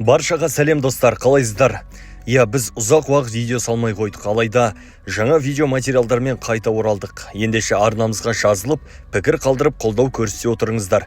Баршаға сәлем, достар! Қалайсыздар? Иә, біз ұзақ уақыт видео салмай қойдық, алайда жаңа видео материалдармен қайта оралдық. Ендеше арнамызға жазылып, пікір қалдырып, қолдау көрсете отырыңыздар.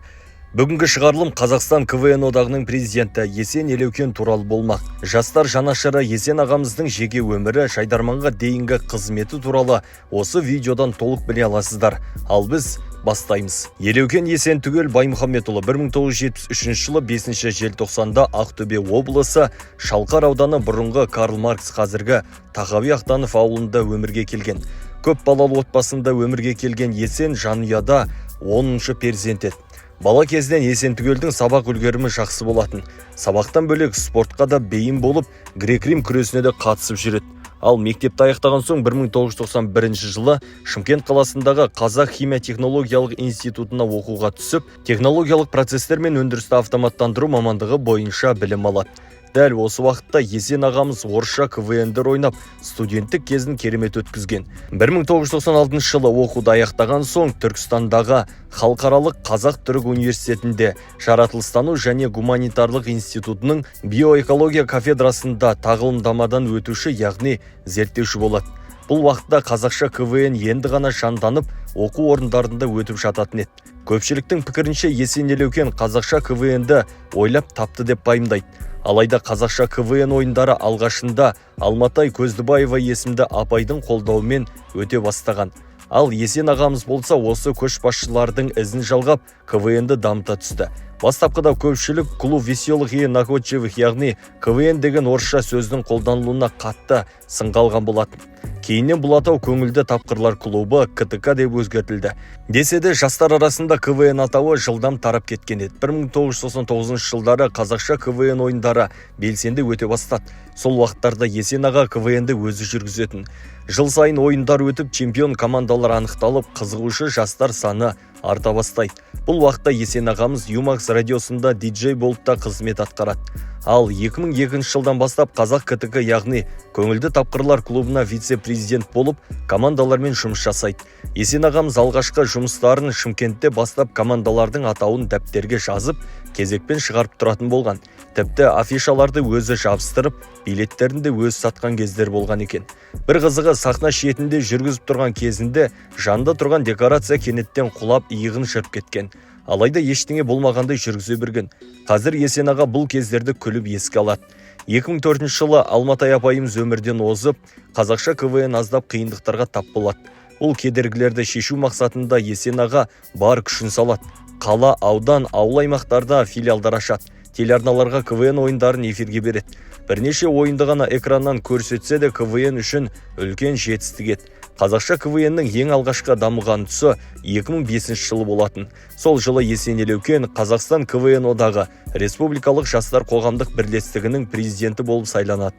Бүгінгі шығарылым Қазақстан КВН одағының президенті Есен Елеукен туралы болмақ. Жастар жанашыры Есен ағамыздың жеке өмірі, жайдарманға дейінгі қызметі туралы осы видеодан толық біле аласыздар. Ал біз бастаймыз. Елеукен Есен Түгел Баймұхамедұлы 1973 жылы 5 желтоқсанда Ақтөбе облысы, Шалқар ауданы, бұрынғы Карл Маркс, қазіргі Тахауи Ахтанов ауылында өмірге келген. Көп балалы отбасында өмірге келген Есен жанұяда 10-шы перзент еді. Бала кезінен Есен Түгелдің сабақ үлгерімі жақсы болатын. Сабақтан бөлек спортқа да бейім болып, грек-рим күресіне де қатысып жүреді. Ал мектепті аяқтаған соң 1991 жылы Шымкент қаласындағы Қазақ химия технологиялық институтына оқуға түсіп, технологиялық процесстер мен өндірісті автоматтандыру мамандығы бойынша білім алады. Дәл осы уақытта Есен ағамыз орысша КВН-дер ойнап, студенттік кезін керемет өткізген. 1996 жылы оқуды аяқтаған соң Түркістандағы Халықаралық қазақ-түрік университетінде жаратылыстану және гуманитарлық институтының биоэкология кафедрасында тағылымдамадан өтуші, яғни зерттеуші болады. Бұл уақытта қазақша КВН енді ғана жанданып, оқу орындарында өтіп жататын еді. Көпшіліктің пікірінше, Есен Елеукен қазақша КВН-ді ойлап тапты деп пайымдайды. Алайда қазақша КВН ойындары алғашында Алматай Көздібаева есімді апайдың қолдауымен өте бастаған. Ал Есен ағамыз болса, осы көшбасшылардың ізін жалғап, КВН-ді дамыта түсті. Бастапқыда көпшілік «клуб веселых и находчивых», яғни КВН деген орысша сөздің қолданылуына қатты сынға алған болатын. Кейіннен бұл атау «Көңілді тапқырлар клубы», КТК деп өзгертілді. Десе де, жастар арасында КВН атауы жылдам тарап кеткен еді. 1999 жылдары қазақша КВН ойындары белсенді өте бастады. Сол уақыттарда Есен аға КВН-ді өзі жүргізетін. Жыл сайын ойындар өтіп, чемпион командалар анықталып, қызығушы жастар саны арта бастайды. Бұл уақытта Есен ағамыз Юмакс радиосында диджей болып та қызмет атқарады. Ал 2002 жылдан бастап Қазақ КТК, яғни Көңілді тапқырлар клубына вице-президент болып, командалармен жұмыс жасайды. Есен ағамыз алғашқы жұмыстарын Шымкентте бастап, командалардың атауын дәптерге жазып, кезекпен шығарып тұратын болған. Тіпті афишаларды өзі жабыстырып, билеттерін де өзі сатқан кездер болған екен. Бір қызығы, сахна шетінде жүргізіп тұрған кезінде жанында тұрған декорация кенеттен құлап, иығын жырып кеткен. Алайда ештеңе болмағандай жүргізе берген. Қазір Есен аға бұл кездерді күліп еске алады. 2004 жылы Алматай апайымыз өмірден озып, қазақша КВН аздап қиындықтарға тап болады. Бұл кедергілерді шешу мақсатында Есен аға бар күшін салады. Қала, аудан, ауыл аймақтарда филиалдар ашады, телеарналарға КВН ойындарын эфирге береді. Бірнеше ойынды ғана экраннан көрсетсе де, КВН үшін үлкен жетістік еді. Қазақша КВН-нің ең алғашқы дамыған тұсы 2005 жылы болатын. Сол жылы Есен Елеукен Қазақстан КВН одағы республикалық жастар қоғамдық бірлестігінің президенті болып сайланады.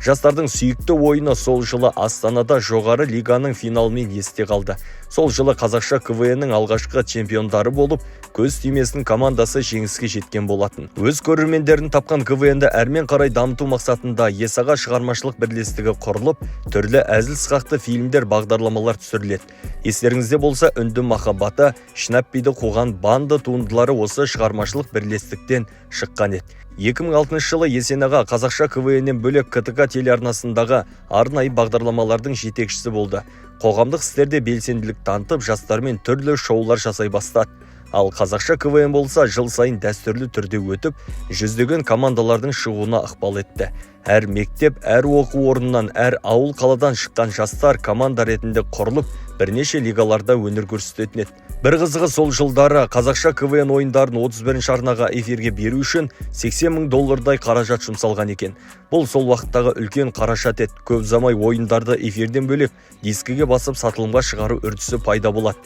Жастардың сүйікті ойыны сол жылы Астанада жоғары лиганың финалымен есте қалды. Сол жылы қазақша КВН-нің алғашқы чемпиондары болып Көз тимесін командасы жеңіске жеткен болатын. Өз көрермендерін тапқан КВН-ді әрмен қарай дамыту мақсатында Есаға шығармашылық бірлестігі құрылып, түрлі әзіл сықақты фильмдер, бағдарламалар түсіріледі. Естеріңізде болса, «Үнді махаббаты», «Шнаппиді қуған банда» туындылары осы шығармашылық бірлестіктен шыққан еді. 2006 жылы Есен аға қазақша КВН-нен бөлек КТК телеарнасындағы арнайы бағдарламалардың жетекшісі болды. Қоғамдық істерде белсенділік танытып, жастармен түрлі шоулар жасай бастады. Ал қазақша КВН болса, жыл сайын дәстүрлі түрде өтіп, жүздеген командалардың шығуына ықпал етті. Әр мектеп, әр оқу орнынан, әр ауыл, қаладан шыққан жастар команда ретінде құрылып, бірнеше лигаларда өнер көрсететін еді. Бір қызығы, сол жылдары қазақша КВН ойындарын 31 арнаға эфирге беру үшін 80 мың доллардай қаражат жұмсалған екен. Бұл сол уақыттағы үлкен қаражат еді. Көп ұзамай ойындарды эфирден бөлек дискіге басып, сатылымға шығару үрдісі пайда болады.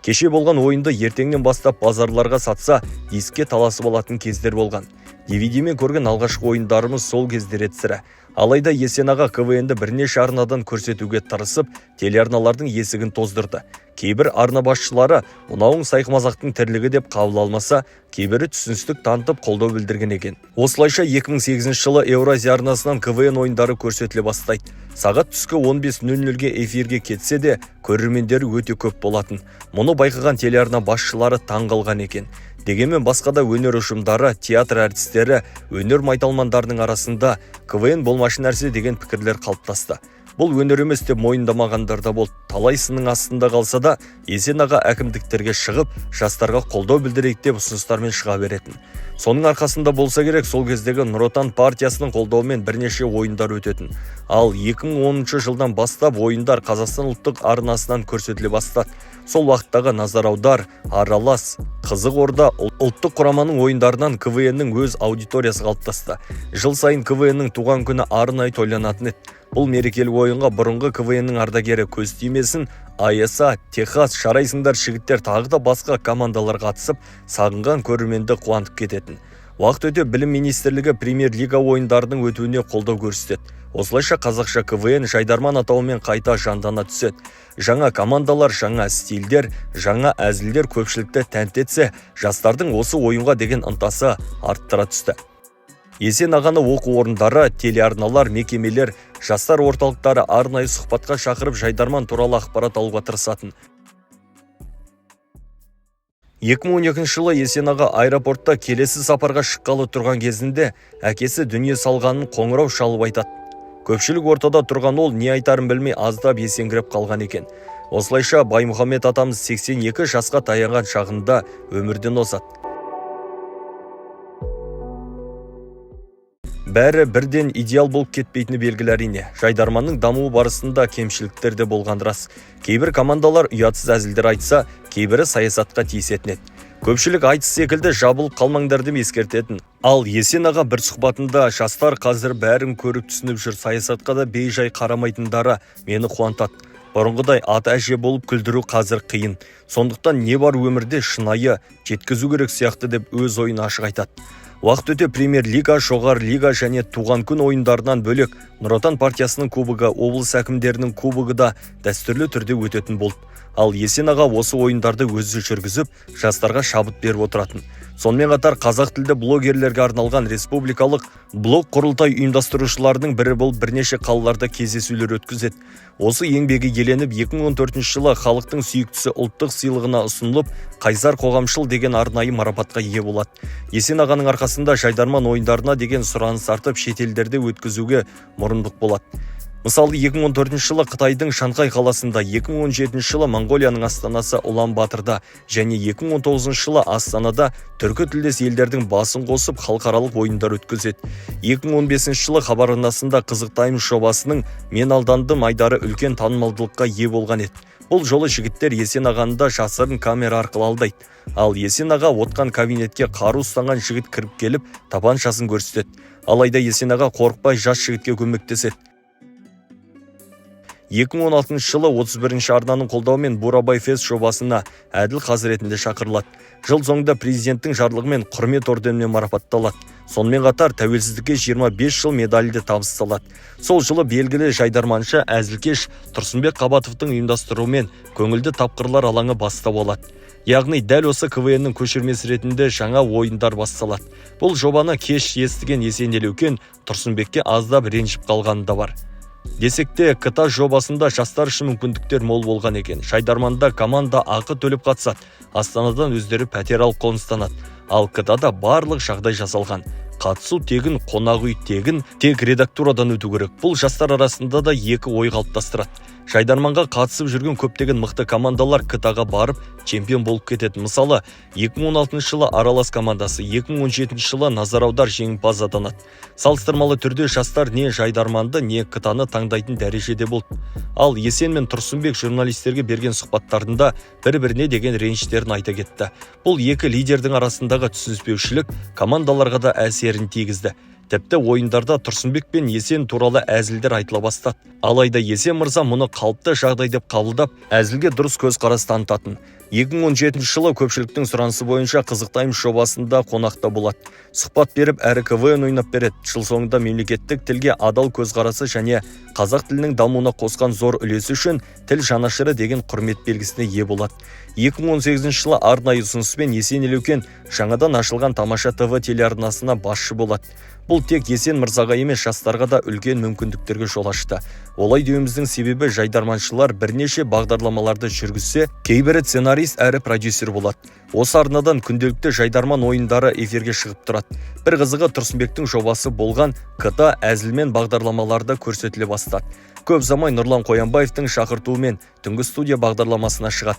Кеше болған ойынды ертеңнен бастап базарларға сатса, дискке таласып алатын кездер болған. DVD-мен көрген алғашқы ойындарымыз сол кездер еді, сірә. Алайда Есен аға КВН-ді бірнеше арнадан көрсетуге тырысып, телеарналардың есігін тоздырды. Кейбір арна басшылары «мынауың сайқымазақтың тірлігі» деп қабыл алмаса, кейбірі түсіністік танытып, қолдау білдірген екен. Осылайша 2008 жылы Еуразия арнасынан КВН ойындары көрсетіле бастайды. Сағат түскі 15.00-ге эфирге кетсе де, көрермендері өте көп болатын. Мұны байқаған телеарна басшылары таң қалған екен. Дегенмен басқа да өнер ұжымдары, театр әртістері, өнер майталмандарының арасында КВН болмашы нәрсе деген пікірлер қалыптасты. Бұл өнер емес деп мойындамағандар да болды. Талай сынның астында қалса да, Есен аға әкімдіктерге шығып, жастарға қолдау білдірейік деп ұсыныстармен шыға беретін. Соның арқасында болса керек, сол кездегі Нұр Отан партиясының қолдауымен бірнеше ойындар өтетін. Ал 2010 жылдан бастап ойындар Қазақстан ұлттық арнасынан көрсетіле бастады. Сол уақыттағы Назар аудар, Аралас, Қызық Орда ұлттық құраманың ойындарынан КВН-нің өз аудиториясы қалыптасты. Жыл сайын КВН-нің туған күні арнайы тойланатын еді. Бұл мерекелік ойынға бұрынғы КВН-нің ардагері көз тимесін, АСА, Техас, Жарайсыңдар жігіттер тағы да басқа командалар қатысып, сағынған көрерменді қуантып кететін. Уақыт өте Білім министрлігі премьер-лига ойындарының өтуіне қолдау көрсетеді. Осылайша қазақша КВН Жайдарман атауымен қайта жандана түседі. Жаңа командалар, жаңа стильдер, жаңа әзілдер көпшілікті тәнті етсе, жастардың осы ойынға деген ынтасы арттыра түсті. Есен ағаны оқу орындары, телеарналар, мекемелер, жастар орталықтары арнайы сұхбатқа шақырып, Жайдарман туралы ақпарат алуға тырысатын. 2012 жылы Есен аға аэропортта келесі сапарға шыққалы тұрған кезінде әкесі дүние салғанын қоңырау шалып айтады. Көпшілік ортада тұрған ол не айтарын білмей аздап есеңгіреп қалған екен. Осылайша Баймұхаммед атамыз 82 жасқа таянған шағында өмірден озады. Бәрі бірден идеал болып кетпейтіні белгілі әрине. Жайдарманның дамуы барысында кемшіліктер де болған рас. Кейбір командалар ұятсыз әзілдер айтса, кейбірі саясатқа тиісетін еді. Көпшілік айтыс секілді жабылып қалмаңдар деп ескертетін. Ал Есен аға бір сұхбатында жастар қазір бәрін көріп түсініп жүр, саясатқа да бей-жай қарамайтындары мені қуантады. Бұрынғыдай ата әже болып күлдіру қазір қиын. Сондықтан не бар өмірде шынайы жеткізу керек сияқты деп өз ойын ашық айтады. Уақыт өте премьер-лига, жоғары лига және туған күн ойындарынан бөлек Нұр Отан партиясының кубогы, облыс әкімдерінің кубогы да дәстүрлі түрде өтетін болды. Ал Есен аға осы ойындарды өзі жүргізіп, жастарға шабыт беріп отыратын. Сонымен қатар қазақ тілді блогерлерге арналған республикалық блог құрылтай ұйымдастырушыларының бірі болып бірнеше қалаларда кездесулер өткізеді. Осы еңбегі еленіп 2014 жылы халықтың сүйіктісі ұлттық сыйлығына ұсынылып, Қайсар қоғамшыл деген арнайы марапатқа ие болады. Есен ағаның арқасында Жайдарман ойындарына деген сұраныс артып, шетелдерде өткізуге мұрындық болады. Мысалы, 2014 жылы Қытайдың Шанхай қаласында, 2017 жылы Моңғолияның астанасы Улан-Батырда және 2019 жылы Астанада түркі тілдес елдердің басын қосып халықаралық ойындар өткізеді. 2015 жылы Хабар арнасында Қызық Таймс жобасының «Мен алдандым» айдары үлкен танымалдылыққа ие болған еді. Бұл жолы жігіттер Есен ағаны да жасырын камера арқылы алдайды. Ал Есен аға отқан кабинетке қару ұстаған жігіт кіріп келіп, тапаншасын көрсетеді. Алайда Есен аға қорықпай жас жігітке көмектеседі. 2016 жылы 31 арнаның қолдауымен Бурабай Фест жобасына әділ қазы ретінде шақырылады. Жыл соңында президенттің жарлығымен құрмет орденімен марапатталады. Сонымен қатар тәуелсіздікке 25 жыл медалі де табысталады. Сол жылы белгілі жайдарманшы әзілкеш Тұрсынбек Қабатовтың ұйымдастыруымен көңілді тапқырлар алаңы бастау алады. Яғни дәл осы КВН-нің көшірмесі ретінде жаңа ойындар басталады. Бұл жобаны кеш естіген Есен Елеукен Тұрсынбекке аздап ренжіп қалғаны да бар. Десек те, КТА жобасында жастар үшін мүмкіндіктер мол болған екен. Жайдарманда команда ақы төлеп қатысады. Астанадан өздері пәтер алып қоныстанады. Ал КТА-да барлық жағдай жасалған. Қатысу тегін, қонақ үй тегін, тек редактурадан өту керек. Бұл жастар арасында да екі ой қалыптастырады. Жайдарманға қатысып жүрген көптеген мықты командалар КТА-ға барып чемпион болып кетеді. Мысалы, 2016 жылы Аралас командасы, 2017 жылы Назар аудар жеңімпаз атанады. Салыстырмалы түрде жастар не Жайдарманды, не КТА-ны таңдайтын дәрежеде болды. Ал Есен мен Тұрсынбек журналистерге берген сұхбаттарында бір-біріне деген реніштерін айта кетті. Бұл екі лидердің арасындағы түсініспеушілік командаларға да әсерін тигізді. Тіпті ойындарда Тұрсынбек пен Есен туралы әзілдер айтыла бастады. Алайда Есен мырза мұны қалыпты жағдай деп қабылдап, әзілге дұрыс көзқарас танытатын. 2017 жылы көпшіліктің сұранысы бойынша Қызық Таймс жобасында қонақта болады. Сұхбат беріп, әрі КВН ойнап береді. Жыл соңында мемлекеттік тілге адал көзқарасы және қазақ тілінің дамуына қосқан зор үлесі үшін тіл жанашыры деген құрмет белгісіне ие болады. 2018 жылы арнайы ұсыныспен Есен Елеукен жаңадан ашылған Тамаша ТВ телеарнасына басшы болады. Бұл Бұл тек Есен мырзаға емес, жастарға да үлкен мүмкіндіктерге жол ашты. Олай деуіміздің себебі, жайдарманшылар бірнеше бағдарламаларды жүргізсе, кейбірі сценарист әрі продюсер болады. Осы арнадан күнделікті «Жайдарман ойындары» эфирге шығып тұрады. Бір қызығы, Тұрсынбектің жобасы болған КТ әзілмен бағдарламаларда көрсетіле бастады. Көп ұзамай Нұрлан Қоянбаевтың шақыртуымен «Түнгі студия» бағдарламасына шығады.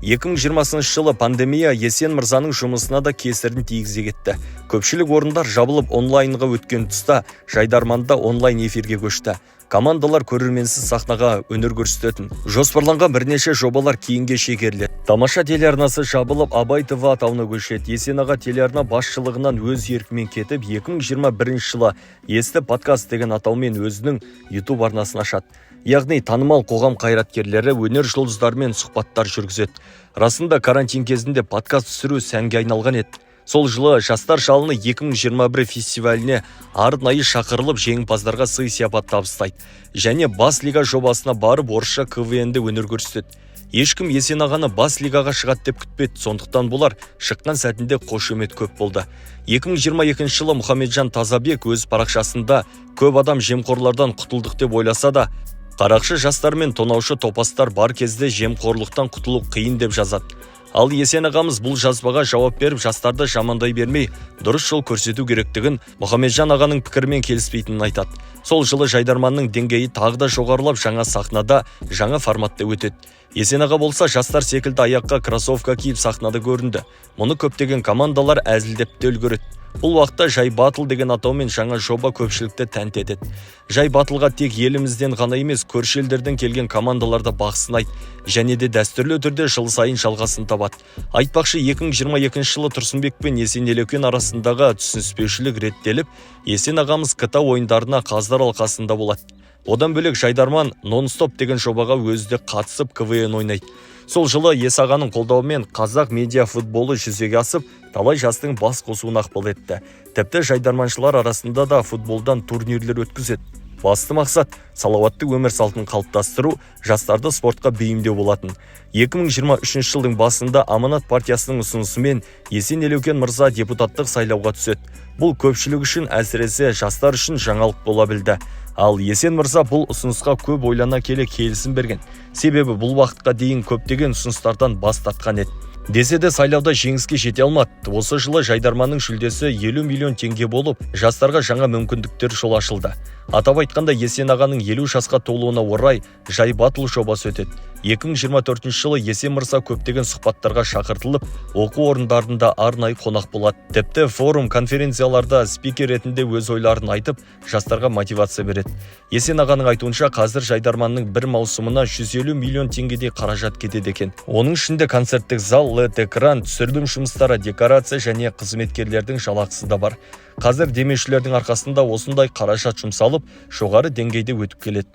2020 жылы пандемия Есен мырзаның жұмысына да кесірін тигізе кетті. Көпшілік орындар жабылып, онлайнға өткен тұста «Жайдарманда» онлайн эфирге көшті. Командалар көрерменсіз сахнаға өнер көрсететін. Жоспарланған бірнеше жобалар кейінге шегеріледі. «Тамаша» телеарнасы жабылып, «Абай ТВ» атауына көшеді. Есен аға телеарна басшылығынан өз еркімен кетіп, 2021 жылы «Есті подкаст» деген атаумен өзінің YouTube арнасын ашады. Яғни танымал қоғам қайраткерлері, өнер жұлдыздарымен сұхбаттар жүргізеді. Расында, карантин кезінде подкаст түсіру сәнге айналған еді. Сол жылы «Жастар жалыны 2021» фестиваліне арнайы шақырылып, жеңімпаздарға сый сияпат табыстайды және «Бас лига» жобасына барып, орысша КВН-де өнер көрсетеді. Ешкім Есен ағаны бас лигаға шығады деп күтпеді, сондықтан болар, шыққан сәтінде қошемет көп болды. 2022 жылы Мұхамеджан Тазабек өз парақшасында: «Көп адам жемқорлардан құтылдық деп ойласа да, қарақшы жастар мен тонаушы топастар бар кезде жемқорлықтан құтылу қиын», – деп жазады. Ал Есен ағамыз бұл жазбаға жауап беріп, жастарды жамандай бермей, дұрыс жол көрсету керектігін, Мұхамеджан ағаның пікірімен келіспейтінін айтады. Сол жылы «Жайдарманның» деңгейі тағы да жоғарылап, жаңа сахнада, жаңа форматта өтеді. Есен аға болса, жастар секілді аяққа кроссовка киіп сахнада көрінді. Мұны көптеген командалар әзілдеп те үлгереді. Бұл уақытта «Жай батл» деген атаумен жаңа жоба көпшілікті тәнті етеді. «Жай батлға» тек елімізден ғана емес, көрші елдерден келген командалар да бақ сынайды және де дәстүрлі түрде жыл сайын жалғасын табады. Айтпақшы, 2022 жылы Тұрсынбек пен Есен Елеукен арасындағы түсініспеушілік реттеліп, Есен ағамыз КТ ойындарына қазылар алқасында болады. Одан бөлек, «Жайдарман нон-стоп» деген жобаға өзі де қатысып, КВН ойнайды. Сол жылы Есағаның қолдауымен қазақ медиа футболы жүзеге асып, талай жастың бас қосуына ықпал етті. Тіпті жайдарманшылар арасында да футболдан турнирлер өткізеді. Басты мақсат – салауатты өмір салтын қалыптастыру, жастарды спортқа бейімдеу болатын. 2023 жылдың басында «Аманат» партиясының ұсынысымен Есен Елеукен мырза депутаттық сайлауға түседі. Бұл көпшілік үшін, әсіресе жастар үшін жаңалық бола білді. Ал Есен мырза бұл ұсынысқа көп ойлана келе келісім берген. Себебі бұл уақытқа дейін көптеген ұсыныстардан бас тартқан еді. Десе де, сайлауда жеңіске жете алмады. Осы жылы «Жайдарманның» жүлдесі 50 миллион теңге болып, жастарға жаңа мүмкіндіктер жол ашылды. Атап айтқанда, Есен ағаның 50 жасқа толуына орай «Жай батл» жобасы өтеді. 2024 жылы Есен мырза көптеген сұхбаттарға шақыртылып, оқу орындарында арнайы қонақ болады. Тіпті форум, конференцияларда спикер ретінде өз ойларын айтып, жастарға мотивация береді. Есен ағаның айтуынша, қазір «Жайдарманның» бір маусымына 150 миллион теңгедей қаражат кетеді екен. Оның ішінде концерттік зал, LED экран, түсірілім жұмыстары, декорация және қызметкерлердің жалақысы да бар. Қазір демеушілердің арқасында осындай қаражат жұмсалып, жоғары деңгейде өтіп келеді.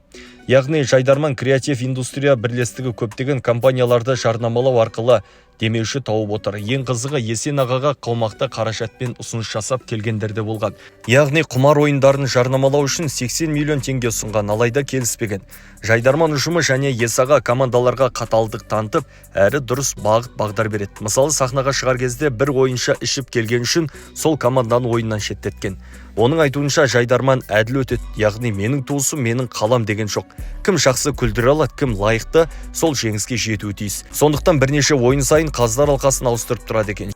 Яғни «Жайдарман» креатив индустрия бірлестігі көптеген компанияларды жарнамалау арқылы демеуші тауып отыр. Ең қызығы, Есен ағаға қомақты қаражатпен ұсыныс жасап келгендер де болған. Яғни құмар ойындарын жарнамалау үшін 80 миллион теңге ұсынған, алайда келіспеген. «Жайдарман» ұжымы және Есаға командаларға қаталдық танытып, әрі дұрыс бағыт бағдар береді. Мысалы, сахнаға шығар кезде бір ойыншы ішіп келген үшін сол команданы ойыннан шеттеткен. Оның айтуынша, «Жайдарман» әділ өтеді. Яғни менің туысым, менің қалам деген жоқ. Кім жақсы күлдіре алады, кім лайықты, сол жеңіске жетуі тиіс. Сондықтан бірнеше ойын сайын қазылар алқасын ауыстырып тұрады екен.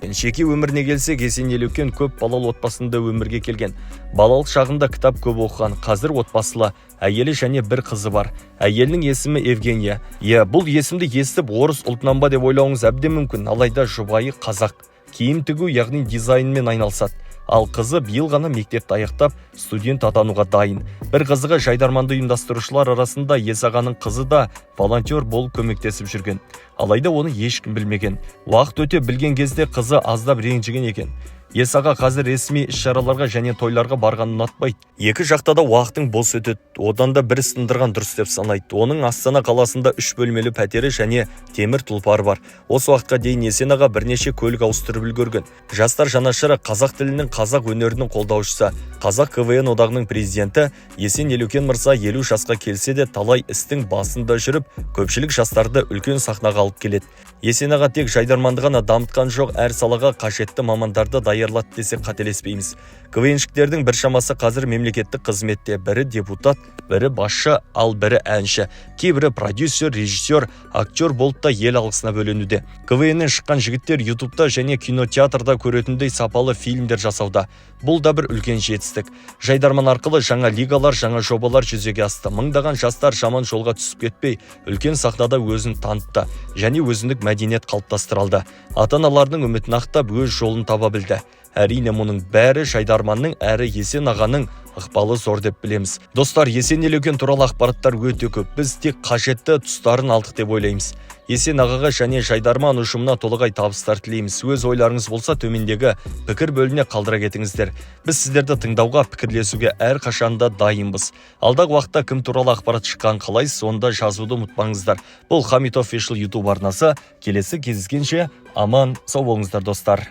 Жеке өміріне келсек, Есен Елеукен көп балалы отбасында өмірге келген. Балалық шағында кітап көп оқыған. Қазір отбасылы, әйелі және бір қызы бар. Әйелінің есімі Евгения. Иә, бұл есімді естіп, орыс ұлтынан ба деп ойлауыңыз әбден мүмкін. Алайда жұбайы қазақ. Киім тігу, яғни дизайнмен айналысады. Ал қызы биыл ғана мектепті аяқтап, студент атануға дайын. Бір қызығы, «Жайдарманды» ұйымдастырушылар арасында Есағаның қызы да волонтер болып көмектесіп жүрген. Алайда оны ешкім білмеген. Уақыт өте білген кезде қызы аздап ренжіген екен. Есаға қазір ресми іс-шараларға және тойларға барғанын ұнатпайды. Екі жақта да уақытың бос өтеді, одан да бір іс тындырған дұрыс деп санайды. Оның Астана қаласында үш бөлмелі пәтері және темір тұлпары бар. Осы уақытқа дейін Есен аға бірнеше көлік ауыстырып үлгерген. Жастар жанашыры, қазақ тілінің, қазақ өнерінің қолдаушысы, Қазақ КВН одағының президенті Есен Елеукен мырза 50 жасқа келсе де, талай істің басында жүріп, көпшілік жастарды үлкен сахнаға алып келеді. Есен аға тек «Жайдарманды» ғана дамытқан жоқ, әр салаға қажетті мамандарды даярлап даярлады десек, қателеспейміз. КВНшіктердің біршамасы қазір мемлекеттік қызметте: бірі депутат, бірі басшы, ал бірі әнші, кейбірі продюсер, режиссер, актер болып та ел алғысына бөленуде. КВНнен шыққан жігіттер Ютубта және кинотеатрда көретіндей сапалы фильмдер жасауда. Бұл да бір үлкен жетістік. «Жайдарман» арқылы жаңа лигалар, жаңа жобалар жүзеге асты. Мыңдаған жастар жаман жолға түсіп кетпей, үлкен сахнада өзін танытты және өзіндік мәдениет қалыптастыра алды. ата аналарының үмітін ақтап, өз жолын таба білді. Әрине, мұның бәрі «Жайдарманның» әрі Есен ағаның ықпалы зор деп білеміз. Достар, Есен Елеукен туралы ақпараттар өте көп, біз тек қажетті тұстарын алдық деп ойлаймыз. Есен ағаға және «Жайдарман» ұжымына толағай табыстар тілейміз. Өз ойларыңыз болса, төмендегі пікір бөліміне қалдыра кетіңіздер. Біз сіздерді тыңдауға, пікірлесуге әрқашанда дайынбыз. Алдағы уақытта кім туралы ақпарат шыққанын қалайсыз, онда жазуды ұмытпаңыздар. Бұл Хамит Official YouTube арнасы. Келесі кездескенше аман сау болыңыздар, достар.